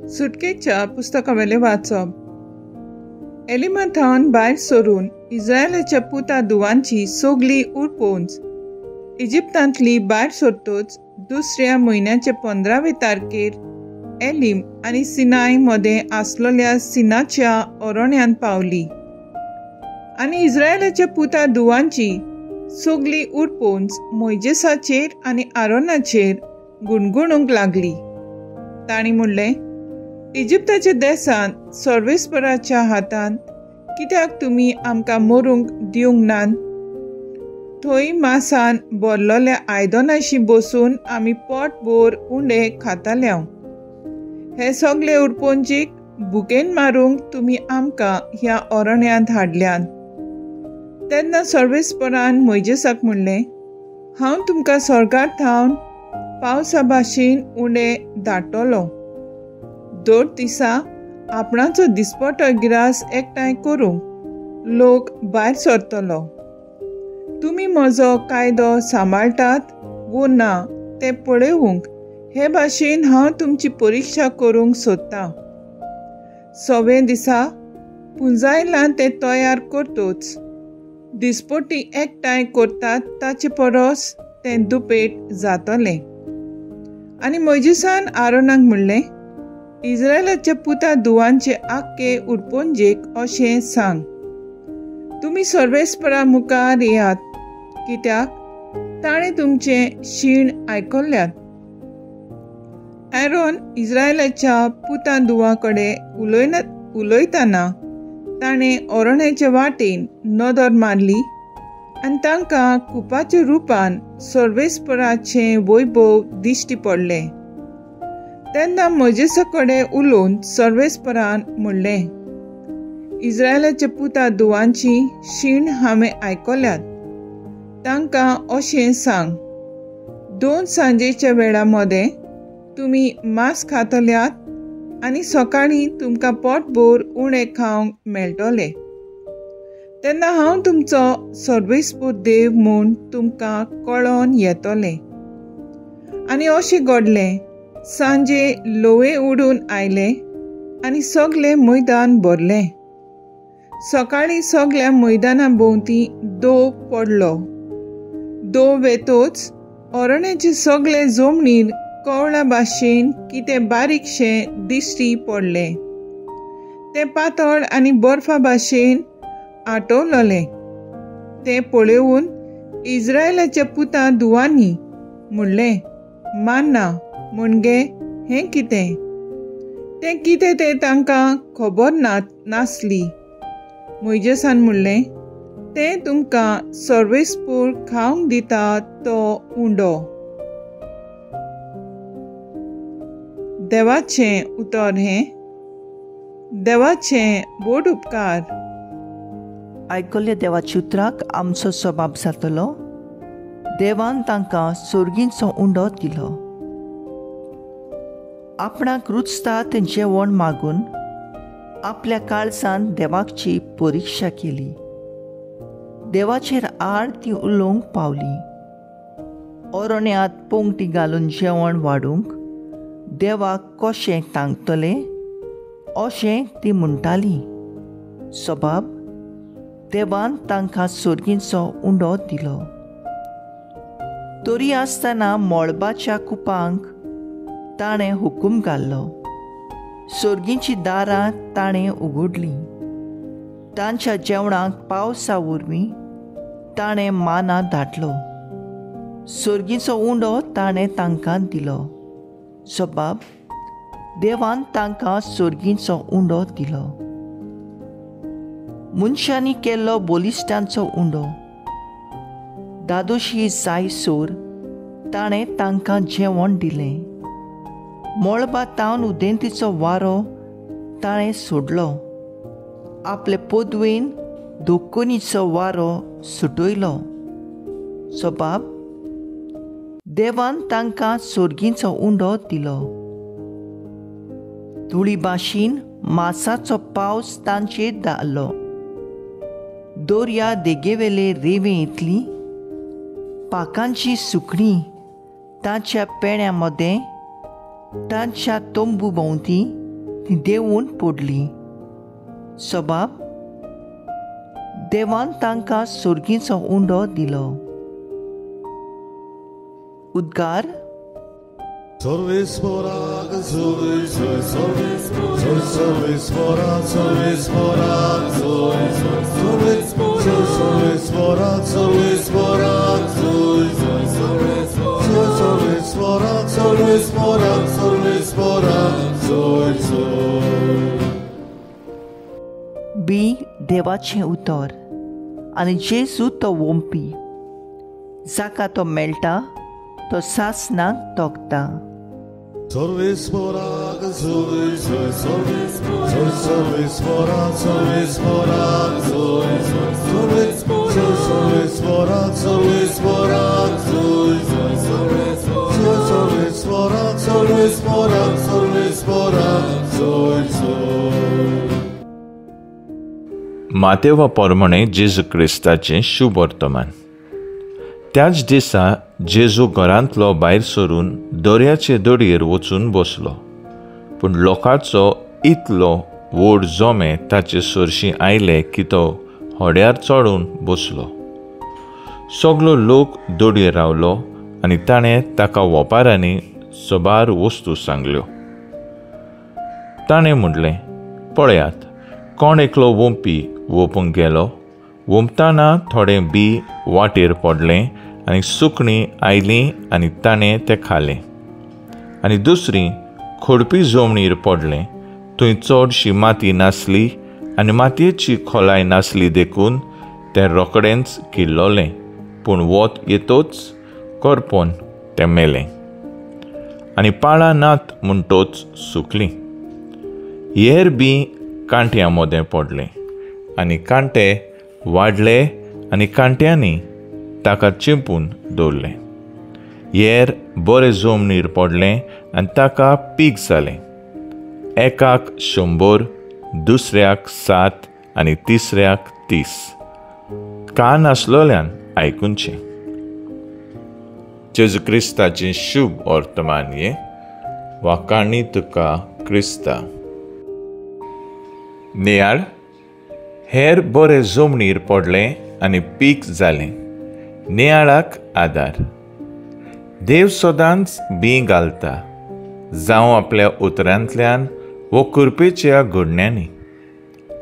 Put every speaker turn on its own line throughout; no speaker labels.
सुटकेच्या पुस्तकावेलें वाचप. एलिमाथावन भायर सरून इस्रायलाच्या पुता दुवांची सगली उरपोंच इजिप्तांतली भायर सरतोच दुसऱ्या म्हयन्याचे 15वे तारखेर एलिम आनी सिनाय मदें आसलेल्या सिनाच्या अरण्यांत पावली आनी इस्रायलाच्या पुता दुवांची सगली उरपोंच मोयजेसाचेर आनी आरोनाचेर गुणगुणूंक लागली. तांणी म्हणलें, इजिप्ताच्या देशांत सर्वेस्पराच्या हातान कित्याक तुमी आमकां मरूंक दिवंक नात? थंय मासान भरलेल्या आयदनाशी बसून आमी पोटभर उंडे खाताले. हे सगळे उरपोंजीक भुकेन मारूंक तुमी आमकां ह्या अरण्यांत हाडल्यात. तेन्ना सर्वेस्परान मोयजेसाक म्हणलें, हांव तुमकां स्वर्गार थावन पावसा भाशेन उंडे धाडटलो. दर दिसा आपणाचो दिसपटो गिरास एकठांय करूंक लोक भायर सरतलो. तुमी म्हजो कायदो सांबाळटात वो ना तें पळोवंक हे भाशेन हांव तुमची परिक्षा करूंक सोदतां. 6व्या दिसा पुंजायलां तें तयार करतोच दिसपटी एकठांय करतात ताचे परस तें दुपेट जातलें. आनी मोयजेसान आरोनाक म्हणलें, इस्रायलाच्या पुता दुवांचे आख्खे उरपोंजेक अशें सांग, तुमी सर्वेस्परा मुखार येयात, कित्याक ताणें तुमचें शीण आयकल्यात. एरोन इस्रायलाच्या पुता दुवां कडेन उलयतना ताणें अरण्याचे वाटेन नदर मारली आनी तांकां कुपाच्या रुपान सर्वेस्पराचें वैभव दिश्टी पडलें. तेन्ना मोयजेसा कडेन उलोवन सर्वेस्परान म्हणलें, इस्रायलाच्या पुता दुवांची शीण हांवें आयकल्यात. तांकां अशें सांग, 2 सांजेच्या वेळा मदें तुमी मांस खातल्यात आनी सकाळीं तुमकां पोटभर उणें खावंक मेळटलें. तेन्ना हांव तुमचो सर्वेस्पर देव म्हूण तुमकां कळोन येतलें. आनी अशें घडलें, सांजे लोवे उडून आयले आनी सगलें मैदान भरलें. सकाळीं सगल्या मैदाना भोंवती दो पडलो. दो वेतोच अरण्याचे सगळे जमनीर कवळा भाशेन कितें बारीकशें दिश्टी पडलें. तें पातळ आनी बर्फा भाशेन आटवलें. तें पळोवन इस्रायलाच्या पुता दुवांनी म्हणलें, मान्ना म्हणजे हें कितें? तें कितें तें तांकां खबर नासली. मोयजेसान म्हणलें, तें तुमकां सर्वेस्पर खावंक दिता तो उंडो. देवाचें उतर हें. देवाचें व्हड उपकार.
आयकल्ल्या देवाच्या उतराक आमचो सबाब जातलो. देवान तांकां सोर्गींचो उंडो दिलो. आपणाक रुचता तें जेवण मागून आपल्या काळजान देवाची परिक्षा केली. देवाचेर आड ती उलोवंक पावली. अरण्यांत पोंगटी घालून जेवण वाडूंक देवाक कशें तांकतलें अशें ती म्हणटाली. सबाब देवान तांकां सोर्गींचो उंडो दिलो. तरी आसतना मळबाच्या कुपांक ताणें हुकूम घाल्लो. सोर्गींची दारां ताणें उगडलीं. तांच्या जेवणाक पावसा वरवीं ताणें माना धाडलो. सोर्गींचो उंडो ताणें तांकां दिलो. सबाब देवान तांकां सोर्गींचो उंडो दिलो. मनशांनी केल्लो बलिश्टांचो उंडो दादोशी जायसर ताणें तांकां जेवण दिलें. मळबा तावन उदेंतीचो वारो ताणें सोडलो. आपले पदवेन दोकोनीचो वारो सुटयलो. सबाब देवान तांकां सोर्गींचो उंडो दिलो. धुळी भाशेन मासाचो पावस तांचेर धाडलो. दर्या देगेवेले रेंवे इतली पाकांची सुकणीं तांच्या पेण्या मदें तांच्या तंबू भोंवती ती देंवून पडली. सबाब देवान तांकां सोर्गीचो उंडो दिलो. उद्गार. बी देवाचें उतर आनी जेजू तो वोंपी, जाका तो मेळटा तो सासणाक तोखता.
मातेवा प्रमाणे जेजू क्रिस्ताचें शुभ वर्तमान. त्याच दिसा जेजू घरांतलो भायर सरून दर्याचे दोडयेर वचून बसलो. पूण लोकांचो इतलो व्हड जोमे ताचे सरशीं आयले की तो होड्यार चडून बसलो. सगलो लोक दोडयेर रावलो आनी ताणें ताका वपारांनी सबार वस्तू सांगल्यो. ताणें म्हणलें, पळयात, कोण एकलो वोंपी वोपूंक गेलो. वोंपतना थोडें बी वाटेर पडलें आनी सुकणीं आयलीं आनी ताणें तें खालें. आनी दुसरी खोडपी जमनीर पडलें, थंय चडशी माती नासली आनी मातयेची खोलाय नासली देखून तें रोखडेंच किल्लोलें. पूण वत येतोच करपोन तें मेलें आनी पाळां नात म्हणटोच सुकलीं. हेर बी कांट्यां मदें पडलें आनी कांटे वाडले आनी कांट्यांनी ताका चिंपून दवरलें. हेर बरे जमनीर पडलें आनी ताका पीक जालें. एकाक 100, दुसऱ्याक 7 आनी तिसऱ्याक 30. कान आसलोल्यान आयकुचें. जेजू क्रिस्ताचें शुभ वर्तमान हें. वाखाणी तुका क्रिस्ता. नियाळ. हेर बरे जमनीर पडलें आनी पीक जालें. नियाळाक आदार. देव सदांच बी घालता, जावं आपल्या उतरांतल्यान वो कृपेच्या घडण्यांनी.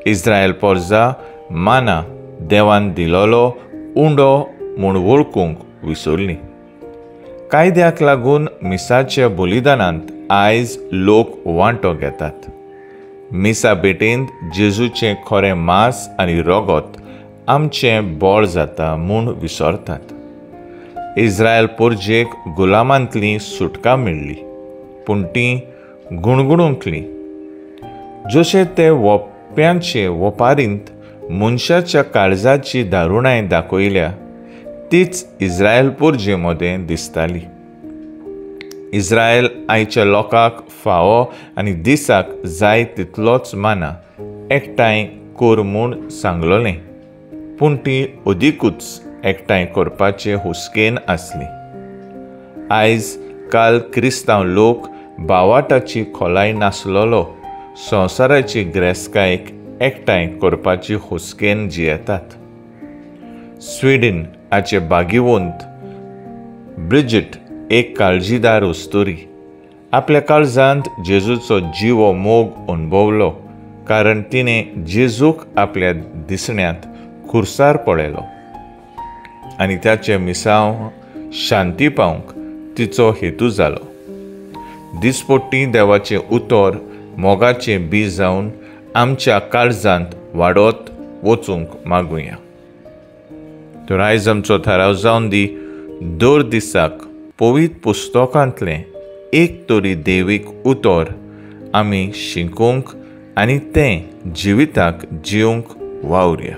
इस्रायल पोरजा माना देवान दिलोलो उंडो म्हूण वळखूंक विसरली. कायद्याक लागून मिसाच्या बलिदानांत आयज लोक वांटो घेतात. मिसा भेटेंत जेजूचें खरें मांस आनी रगत आमचें बळ जाता म्हूण विसरतात. इस्रायल पोरजेक गुलामांतली सुटका मेळ्ळी, पूण ती गुणगुणूंकली. जशें ते वप्प्यांचे वपारींत मनशाच्या काळजाची दारुणाय दाखयल्या तीच इस्रायल पोरजे मदें दिसताली. इस्रायल आयच्या लोकांक फावो आनी दिसाक जाय तितलोच माना एकठांय कर म्हूण सांगलोलें, पूण ती अदिकूच एकठांय करपाचे हुस्केन आसली. आयज काल क्रिस्तांव लोक बावाटाची खोलाय नासलोलो संवसाराची ग्रेसकायक एकठांय करपाची हुस्केन जियेतात. स्विडन हाचे भागिवंत ब्रिजिट एक काळजीदार अस्तुरी आपल्या काळजांत जेजूचो जिवो मोग अणभवलो, कारण तिणें जेजूक आपल्या दिसण्यांत खुर्सार पळयलो आनी ताचें मिसांव शांती पावंक तिचो हेतू जालो. दिसपट्टी देवाचें उतर मोगाचें बी जावन आमच्या काळजांत वाडत वचूंक मागुया. तर आयज आमचो थाराव जावन दी, दर दिसाक पवित्र पुस्तकांतलें एक तरी देवीक उतर आमी शिकूंक आनी तें जिविताक जिवंक वावरया.